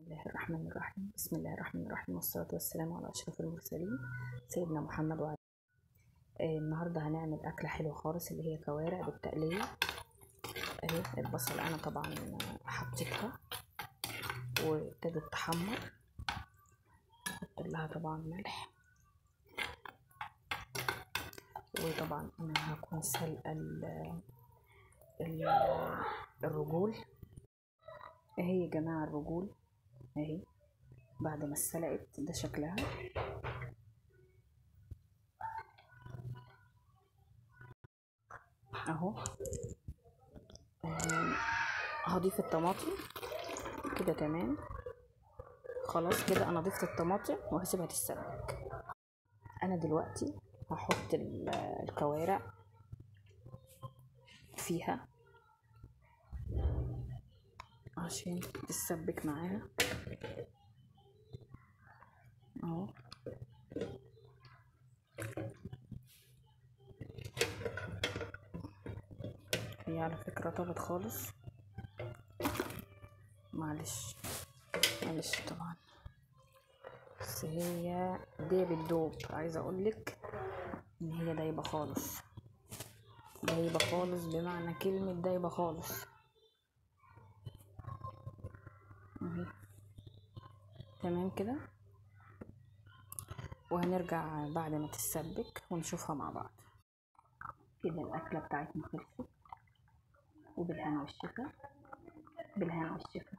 الله الرحمن الرحيم. بسم الله الرحمن الرحيم، والصلاة والسلام على أشرف المرسلين سيدنا محمد وعلى. النهاردة هنعمل أكلة حلوة خالص اللي هي كوارع بالتقلية. اهي البصل أنا طبعا حطيتها وابتدت تحمر، احط لها طبعا ملح، وطبعا أنا هكون سلقة الرجول. اهي يا جماعة الرجول اهي بعد ما اتسلقت ده شكلها. اهو هضيف الطماطم كده. تمام خلاص كده انا ضفت الطماطم وهسيبها تتسبك. انا دلوقتي هحط الكوارع فيها عشان تتسبك معاها اهو. هي على فكرة طابت خالص، معلش معلش طبعا، بس هي دي بتدوب. عايزة اقولك ان هي دايبة خالص، دايبة خالص بمعنى كلمة دايبة خالص اهي. تمام كده، وهنرجع بعد ما تتسبك ونشوفها مع بعض. كده الاكلة بتاعتنا خلصت، وبالهنا والشفا، بالهنا والشفا.